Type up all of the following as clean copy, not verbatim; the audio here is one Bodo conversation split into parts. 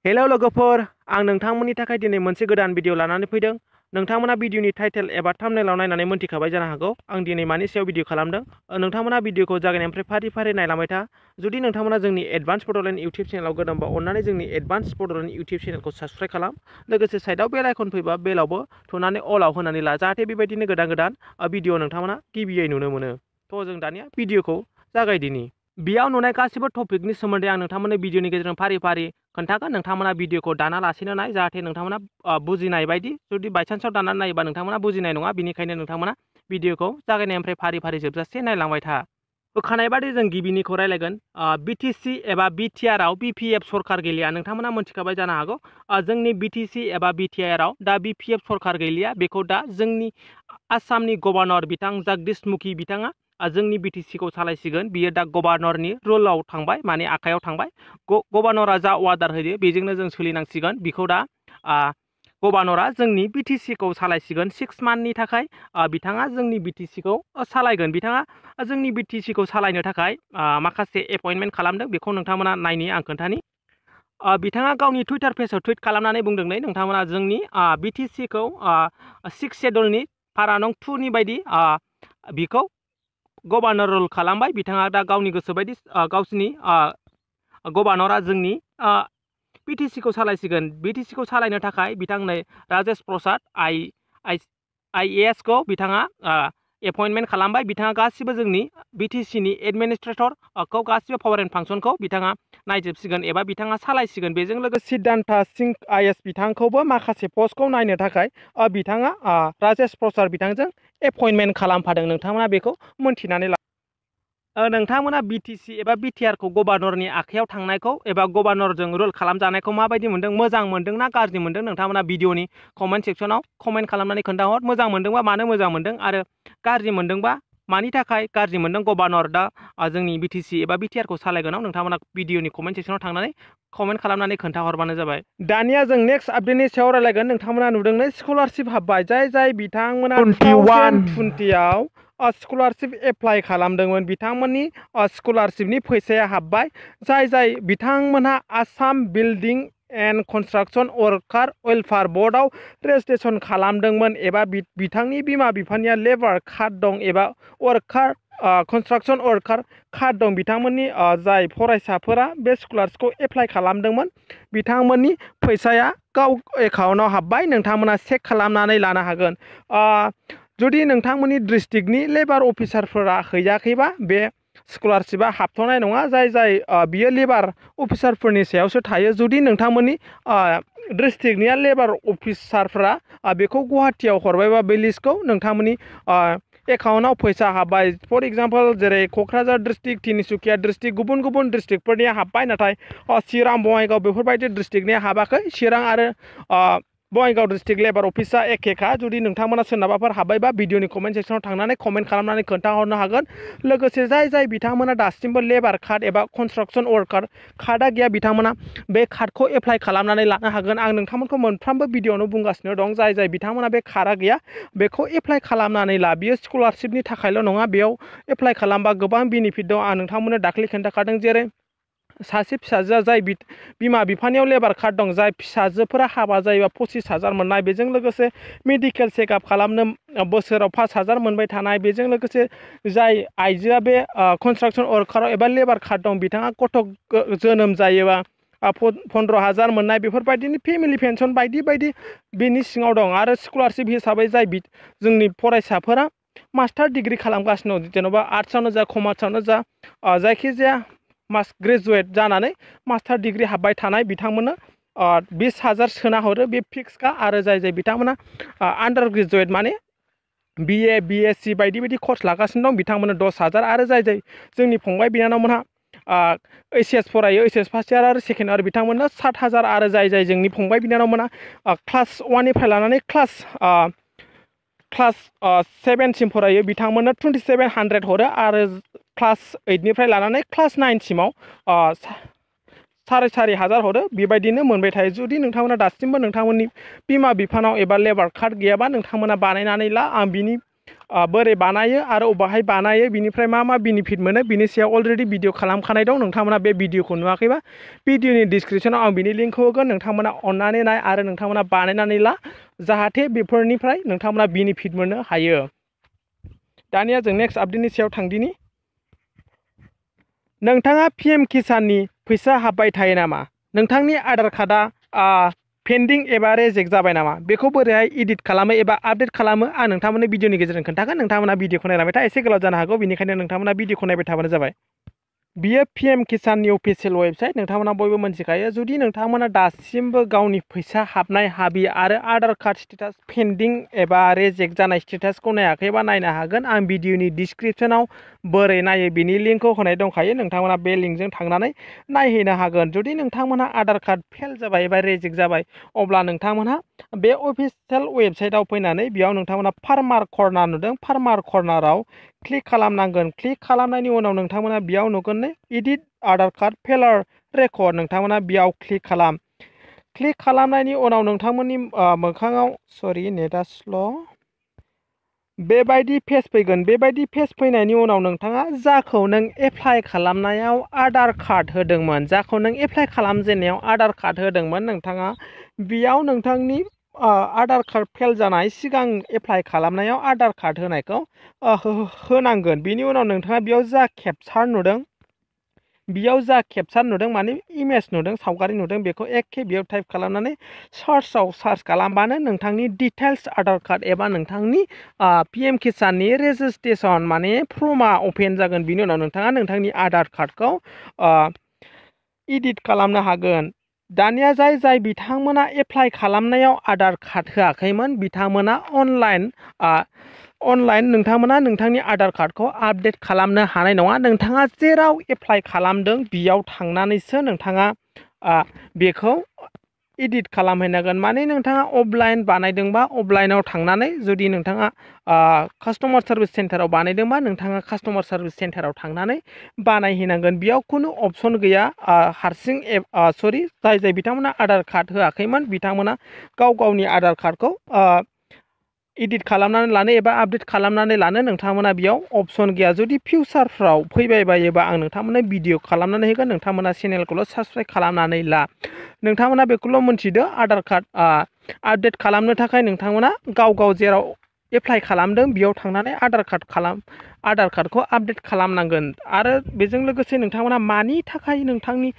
हेलो लोगोफोर, आं नोंथांमोननि थाखाय दिनै मोनसे गोदान भिडिअ लानानै फैदों। नोंथांमोना भिडिअनि टाइटेल एबा थाम्बनेलाव नायनानै मोनथिखाबाय जानो हागौ आं दिनै मानि सायाव भिडिअ खालामदों। नोंथांमोना भिडिअखौ जागायनायनिफ्राय फारि फारि नायलांबाय था। जुदि नोंथांमोना जोंनि एडभान्स बड'लेण्ड इउटिउब चेनेलाव गोदानबा अननानै जोंनि एडभान्स बड'लेण्ड इउटिउब चेनेलखौ साबस्क्राइब खालाम। लोगोसे साइडआव बेल आइकन फैबा बेलावबो थुनानै अलाव होनानै ला, जाहाथे बेबायदिनो गोदान गोदान भिडिअ नोंथांमोना गिबियै नुनो मोनो। थ' जों दानिया भिडिअखौ जागायदिनि। बेयाव नुनाय गासिबो टपिकनि सोमोन्दै आं नोंथांमोननो भिडिअनि गेजेरजों फारि फारि खोन्थागोन। नोंथांमोना भिडिअखौ दाना लासेनो नाय, जाहाथे नोंथांमोना बुजिनाय बायदि। जुदि बायसान्सआव दानानै नायोबा नोंथांमोना बुजिनाय नङा, बेनिखायनो नोंथांमोना भिडिअखौ जागायनायनिफ्राय फारि फारि जोबजासे नायलांबाय था। होखानाय बादि जों गिबिनिखौ रायलायगोन। BTC एबा BTRआव BPF सरकार गैलिया। नोंथांमोना मोनथिखाबाय जानो हागौ जोंनि BTC एबा BTRआव दा BPF सरकार गैलिया। बेखौ दा जोंनि आसामनि गभर्नर बिथां जगदीश मुखी बिथाङा जोंनि BTCखौ सालायसिगोन। बियो दा गभर्नरनि रुलाव थांबाय, माने आखायाव थांबाय। गभर्नरा जा अर्डार होयो बेजोंनो जों सोलिनांसिगोन। बिखौ दा गभर्नरा जोंनि BTCखौ सालायसिगोन 6 मान्थनि थाखाय। बिथाङा जोंनि BTCखौ सालायगोन। बिथाङा जोंनि BTCखौ सालायनो थाखाय माखासे एपइन्टमेन्ट खालामदों। बेखौ नोंथांमोना नायनि आं खोन्थानि। बिथाङा गावनि टुइटार पेजआव टुइट खालामनानै बुंदों नै नोंथांमोना जोंनि BTCखौ 6 शेड्युलनि पारा नं 2 नि बायदि बिखौ गभर्नर रुल खालामबाय। बिथाङा दा गावनि गोसो बायदि गावसिनि गभर्नरा जोंनि BTCखौ सालायसिगोन। BTCखौ सालायनो थाखाय बिथांनो राजेश प्रसाद IAS खौ बिथाङा एपइन्टमेन्ट खालामबाय। बिथाङा गासिबो जोंनि BTCनि एडमिनिस्ट्रेटरखौ गासिबो पावार एन्ड फांसनखौ बिथाङा नायजोबसिगोन एबा बिथाङा सालायसिगोन। बेजों लोगोसे सिद्धान्ता सिंह IAS बिथांखौबो माखासे पस्टखौ नायनो थाखाय बिथाङा राजेश प्रसाद बिथांजों एपइन्टमेन्ट खालामफादों। नोंथांमोना बेखौ मोनथिनानै ला। नोंथांमोना BTC एबा BTRखौ गभर्नरनि आखायाव थांनायखौ एबा गभर्नरजों रुल खालामजानायखौ माबायदि मोनदों? मोजां मोनदों ना गाज्रि मोनदों? नोंथांमोना भिडिअनि कमेन्ट सेक्सनाव कमेन्ट खालामनानै खोन्थाहर। मोजां मोनदोंबा मानो मोजां मोनदों, आरो गाज्रि मोनदोंबा मानि थाखाय गाज्रि मोनदों गभर्नर दा जोंनि BTC एबा BTRखौ सालायगोनाव? नोंथांमोना भिडिअनि कमेन्ट सेक्सनाव थांनानै कमेन्ट खालामनानै खोन्थाहरबानो जाबाय। दानिया जों नेक्स्ट आपडेटनि सायाव रायलायगोन। नोंथांमोना नुदों स्कलारशिप हाबबाय। जाय बिथांमोना 2020आव स्कलारशिप एप्लाइ खालामदोंमोन बिथांमोननि स्कलारशिपनि फैसाया हाबबाय। जाय बिथांमोनहा Assam building and construction worker welfare बर्डआव रेजिस्ट्रेसन खालामदोंमोन एबा बिथांनि बिमा बिफानिया लेबार कार्ड दं एबा वर्कार कनस्ट्राक्सन वर्कार कार्ड दं, बिथांमोननि जाय फरायसाफोरा बे स्कलारशिपखौ एप्लाइ खालामदोंमोन बिथांमोननि फैसाया गाव एकाउन्टाव हाबबाय। नोंथांमोना चेक खालामनानै लानो हागोन। जुदि नोंथांमोननि डिस्ट्रिक्टनि लेबार अफिसारफोरा हैयाखैबा बे स्कलारशिपआ हाबथ'नाय नङा। जाय बियो लेबार अफिसारफोरनि सायावसो थायो। जुदि नोंथांमोननि डिस्ट्रिक्टनिया लेबार अफिसारफ्रा बेखौ गुवाहाटियाव हरबायबा बे लिस्टखौ नोंथांमोननि एकाउन्टाव फैसा हाबबाय। फर एग्जाम्पल जेरै क'क्राझार डिस्ट्रिक्ट, तिनिसुकिया डिस्ट्रिक्ट, गुबुन गुबुन डिस्ट्रिक्टफोरनिया हाबबाय। नाथाय चिरां, बङाइगाव बेफोरबायदि डिस्ट्रिक्टनिया हाबाखै। चिरां आरो बङाइगाव डिस्ट्रिक्ट लेबार अफिसा एखेखा। जुदि नोंथांमोना सोरनाबाफोर हाबबायबा भिडिअनि कमेन्ट सेक्सनाव थांनानै कमेन्ट खालामनानै खोन्थाहरनो हागोन। लोगोसे जाय बिथांमोना दासिमबो लेबार कार्ड एबा कनस्ट्राक्सन वर्कार कार्डआ गैया बिथांमोना बे कार्डखौ एप्लाइ खालामनानै लानो हागोन। आं नोंथांमोनखौ मोनफ्रोमबो भिडिअआवनो बुंगासिनो दं, जाय बिथांमोना बे कार्डआ गैया बेखौ एप्लाइ खालामनानै ला। बियो स्कलारशिपनि थाखायल' नङा, बेयाव एप्लाइ खालामबा गोबां बेनिफिट दं। आं नोंथांमोननो दाख्लै खोन्थाखादों। जेरै सासे फिसाजोआ जाय बिमा बिफानियाव लेबार कार्ड दं, जाय फिसाजोफोरा हाबा जायोबा 25,000 मोननाय, बेजों लोगोसे मेडिकेल चेकआप खालामनो बोसोराव 5,000 मोनबाय थानाय, बेजों लोगोसे जाय आइजोआ बे कनस्ट्राक्सन वर्काराव एबा लेबार कार्ड दं बिथाङा गथ' जोनोम जायोबा 15,000 मोननाय, बेफोरबायदिनि फेमिलि पेन्सन बायदि बायदि बेनि सिङाव दं। आरो स्कलारशिप हिसाबै जाय जोंनि फरायसाफोरा मास्टार डिग्रि खालामगासिनो दं, जेन'बा आर्ट्सआवनो जा कमार्सआवनो जा जायखिजाया ग्रेजुवेट जानानै मास्टार डिग्रि हाबबाय थानाय बिथांमोननो 20,000 सोना हरो। बे फिक्सखा। आरो जाय बिथांमोना आन्डार ग्रेजुवेट माने BA BSc बायदि बायदि कर्स लागासिनो दं बिथांमोननो 10,000। आरो जाय जोंनि फंबाय बिनानावमोनहा HS फरायो, HS फार्स्ट इयार आरो सेकेन्ड इयार, बिथांमोननो 7,000। आरो जाय जोंनि फंबाय बिनानावमोनहा क्लास 1निफ्राय लानानै क्लास 7सिम फरायो बिथांमोननो 2,700 हरो। आरो क्लास 8निफ्राय लानानै क्लास 9 सिमाव 4,500 हरो। बेबायदिनो मोनबाय थायो। जुदि नोंथांमोना दासिमबो नोंथांमोननि बिमा बिफानाव एबा लेबार कार्ड गैयाबा नोंथांमोना बानायनानै ला। आं बिनि बोरै बानायो आरो अबाहाय बानायो बिनिफ्राय मा बेनिफिट मोनो बिनि सायाव अलरेडि भिडिअ खालामखानाय दं। नोंथांमोना बे भिडिअखौ नुवाखैबा भिडिअनि डिसक्रिपसनाव आं बिनि लिंकखौ होगोन। नोंथांमोना अननानै नाय आरो नोंथांमोना बानायनानै ला, जाहाथे बेफोरनिफ्राय नोंथांमोना बेनिफिट मोननो हायो। दानिया जों नेक्स्ट आपडेटनि सायाव थांदिनि। नोंथाङा पिएम किसाननि फैसा हाबबाय थायो नामा? नोंथांनि आधार कार्डआ पेन्डिं एबा रेजेक्ट जाबाय नामा? बेखौ बोरैहाय एडिट खालामो एबा आपडेट खालामो आं नोंथांमोननि भिडिअनि गेजेरजों खोन्थागोन। नोंथांमोना भिडिअखौ नायलांबाय था, एसे गोलाव जानो हागौ, बेनिखायनो नोंथांमोना भिडिअखौ नायबाय थाबानो जाबाय। बियो पिएम किसाननि अफिसियेल वेबसाइट, नोंथांमोना बयबो मिथिखायो। जुदि नोंथांमोना दासिमबो गावनि फैसा हाबनाय हाबि आरो आधार कार्ड स्टेटास पेन्डिं एबा रेजेक्ट जानाय स्टेटासखौ नायाखैबा नायनो हागोन। आं भिडिअनि डिसक्रिपसनाव बोरै नायो बिनि लिंकखौ होनाय दंखायो। नोंथांमोना बे लिंकजों थांनानै नायहैनो हागोन। जुदि नोंथांमोना आधार कार्ड फेल जाबाय एबा रेजेक्ट जाबाय, अब्ला नोंथांमोनहा बे अफिसियेल वेबसाइटआव फैनानै बेयाव नोंथांमोना फार्मार कर्नार नुदों, फार्मार कर्नाराव क्लिक खालामनांगोन। क्लिक खालामनायनि उनाव नोंथांमोना बेयाव नुगोन एडिट आधार कार्ड फेलार रेकर्ड, नोंथांमोना बेयाव क्लिक खालाम। क्लिक खालामनायनि उनाव नोंथांमोननि मोखाङाव नेटआ स्ल' बेबायदि पेज फैगोन। बेबायदि पेज फैनायनि उनाव नोंथाङा जाखौ नों एप्लाइ खालामनायाव आधार कार्ड होदोंमोन, जाखौ नों एप्लाइ खालामजेननायाव आधार कार्ड होदोंमोन, नोंथाङा बेयाव नोंथांनि आधार कार्ड फेल जानाय सिगां एप्लाइ खालामनायाव आधार कार्ड होनायखौ होनांगोन। बिनि उनाव नोंथाङा बेयाव जा केपचार नुदों माने इमेज नुदों, सावगारि नुदों, बेखौ एखे बेयाव टाइप खालामनानै सार्च खालामबानो नोंथांनि डिटेल्स आधार कार्ड एबा नोंथांनि पिएम किसाननि रेजिस्ट्रेसन माने फर्मआ अपेन जागोन। बिनि उनाव नोंथाङा नोंथांनि आधार कार्डखौ एडिट खालामनो हागोन। दानिया जाय बिथांमोना एप्लाइ खालामनायाव आधार कार्ड होआखैमोन, बिथांमोना अनलाइन नोंथांमोना नोंथांनि आधार कार्डखौ आपडेट खालामनो हानाय नङा। नोंथाङा जेराव एप्लाइ खालामदों बेयाव थांनानैसो नोंथाङा बेखौ एडिट खालामहैनांगोन। माने नोंथाङा अफलाइन बानायदोंबा अफलाइनाव थांनानै, जुदि नोंथाङा कास्टमार सार्भिस सेन्टाराव बानायदोंबा नोंथाङा कास्टमार सार्भिस सेन्टाराव थांनानै बानायहैनांगोन। बेयाव खुनु अपसन गैया। हारसिं जाय बिथांमोना आधार कार्ड होआखैमोन बिथांमोना गावनि आधार कार्डखौ एडिट खालामनानै लानो एबा आपडेट खालामनानै लानो नोंथांमोना बेयाव अपसन गैया। जुदि फिउचारफ्राव फैबाय बायोबा आं नोंथांमोननो भिडिअ खालामनानै होगोन। नोंथांमोना चेनेलखौल' साबस्क्राइब खालामनानै ला। नोंथांमोना बेखौल' मिथिदो, आधार कार्ड आपडेट खालामनो थाखाय नोंथांमोना गाव जेराव एप्लाइ खालामदों बेयाव थांनानै आधार कार्डखौ आपडेट खालामनांगोन। आरो बेजों लोगोसे नोंथांमोना मानि थाखाय नोंथांनि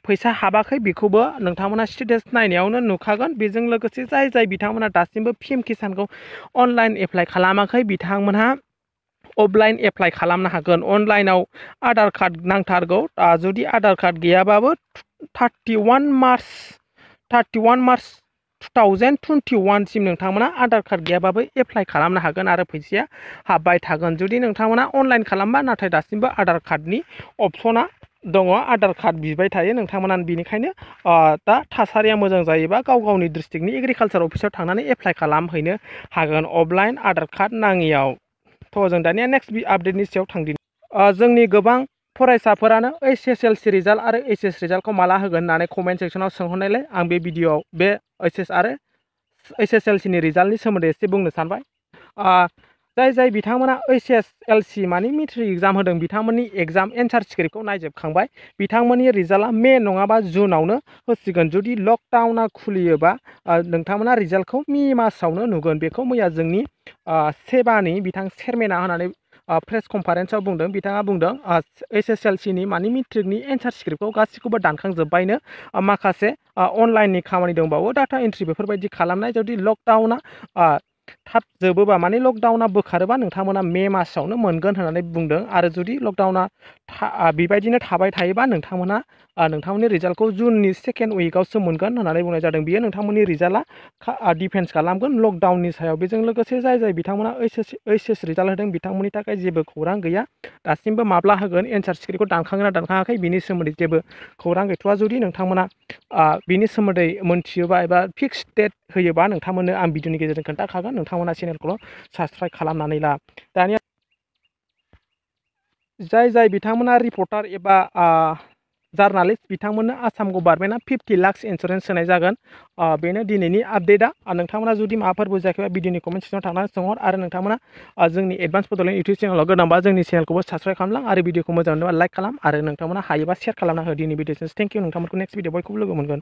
फैसा हाबाखै बेखौबो नोंथांमोना स्टेटास नायनायावनो नुखागोन। बेजों लोगोसे जाय बिथांमोना दासिमबो पिएम किसानखौ अनलाइन एप्लाइ खालामाखै, बिथांमोनहा अफलाइन एप्लाइ खालामनो हागोन। अनलाइनाव आधार कार्ड नांथारगौ। जुदि आधार कार्ड गैयाबाबो 31 मार्च 2021 सिम नोंथांमोना आधार कार्ड गैयाबाबो एप्लाइ खालामनो हागोन आरो फैसाया हाबबाय थागोन। जुदि नोंथांमोना अनलाइन खालामबा नाथाय दासिमबो आधार कार्डनि अपसना दङ, आधार कार्ड बिबाय थायो नोंथांमोना। बेनिखायनो दा थासारिया मोजां जायोबा गावनि डिस्ट्रिक्टनि एग्रिकालसार अफिसाव थांनानै एप्लाइ खालामहैनो हागोन अफलाइन आधार कार्ड नाङियाव। थ' जों दानिया नेक्स्ट आपडेटनि सायाव थांदिनि। जोंनि गोबां फरायसाफोरानो HSLC रिजाल्ट आरो HS रिजाल्टखौ माला होगोन होननानै कमेन्ट सेक्सनाव सोंहरनायलाय आं बे भिडिअआव बे HS आरो HSLCनि रिजाल्टनि सोमोन्दै एसे बुंनो सानबाय। जाय बिथांमोना HSLC माने मेट्रिक एग्जाम होदों, बिथांमोननि एग्जाम एन्सार स्क्रिप्टखौ नायजोबखांबाय। बिथांमोननि रिजाल्टआ मे नङाबा जुनावनो होसिगोन। जुदि लकडाउना खुलियोबा नोंथांमोना रिजाल्टखौ मे मासावनो नुगोन। बेखौ मैया जोंनि सेबानि बिथां चेयारमेना होनानै प्रेस कनफारेन्सआव बुंदों। बिथाङा बुंदों HSLCनि माने मेट्रिकनि एन्सार स्क्रिप्टखौ गासिखौबो दानखांजोब्बायनो। माखासे अनलाइननि खामानि दंबावो, डाटा एन्ट्रि बेफोरबायदि खालामनाय। जुदि लकडाउना थाब जोबोबा माने लकडाउना बोखारोबा नोंथांमोना मे मासावनो मोनगोन होननानै बुंदों। आरो जुदि लकडाउना बेबायदिनो थाबाय थायोबा नोंथांमोना नोंथांमोननि रिजाल्टखौ जुननि सेकेन्ड उइकआवसो मोनगोन होननानै बुंनाय जादों। बियो नोंथांमोननि रिजाल्टआ डिपेन्स खालामगोन लकडाउननि सायाव। बेजों लोगोसे जाय बिथांमोना HS रिजाल्ट होदों बिथांमोननि थाखाय जेबो खौरां गैया। दासिमबो माब्ला होगोन, एन्सार स्क्रिप्टखौ दानखांगोन ना दानखाङाखै बिनि सोमोन्दै जेबो खौरां गैथ'वा। जुदि नोंथांमोना बिनि सोमोन्दै मोनथियोबा एबा फिक्स डेट होयोबा नोंथांमोननो आं भिडिअनि गेजेरजों खोन्थाखागोन। नोंथांमोना चेनेलखौल' साबस्क्राइब खालामनानै ला। दानिया जाय बिथांमोना रिपर्टार एबा जार्नालिस्ट बिथांमोननो आसाम गभर्नमेन्टआ 50 लाख इन्सुरेन्स होनाय जागोन। बेनो दिनैनि आपडेटआ। नोंथांमोना जुदि माबाफोर बुजायाखैबा भिडिअनि कमेन्ट सेक्सनाव थांनानै सोंहर आरो नोंथांमोना जोंनि एडभान्स बड'लेण्ड इउटुब चेनेलाव गोनांबा जोंनि चेनेलखौबो साबस्क्राइब खालामलां आरो भिडिअखौ मोजां मोनोबा लाइक खालाम आरो नोंथांमोना हायोबा शेयार खालामना हो। दिनै भिडिअसिम थेंक इउ। नोंथांमोनखौ नेक्स्ट भिडिअ बयखौबो लोगो मोनगोन।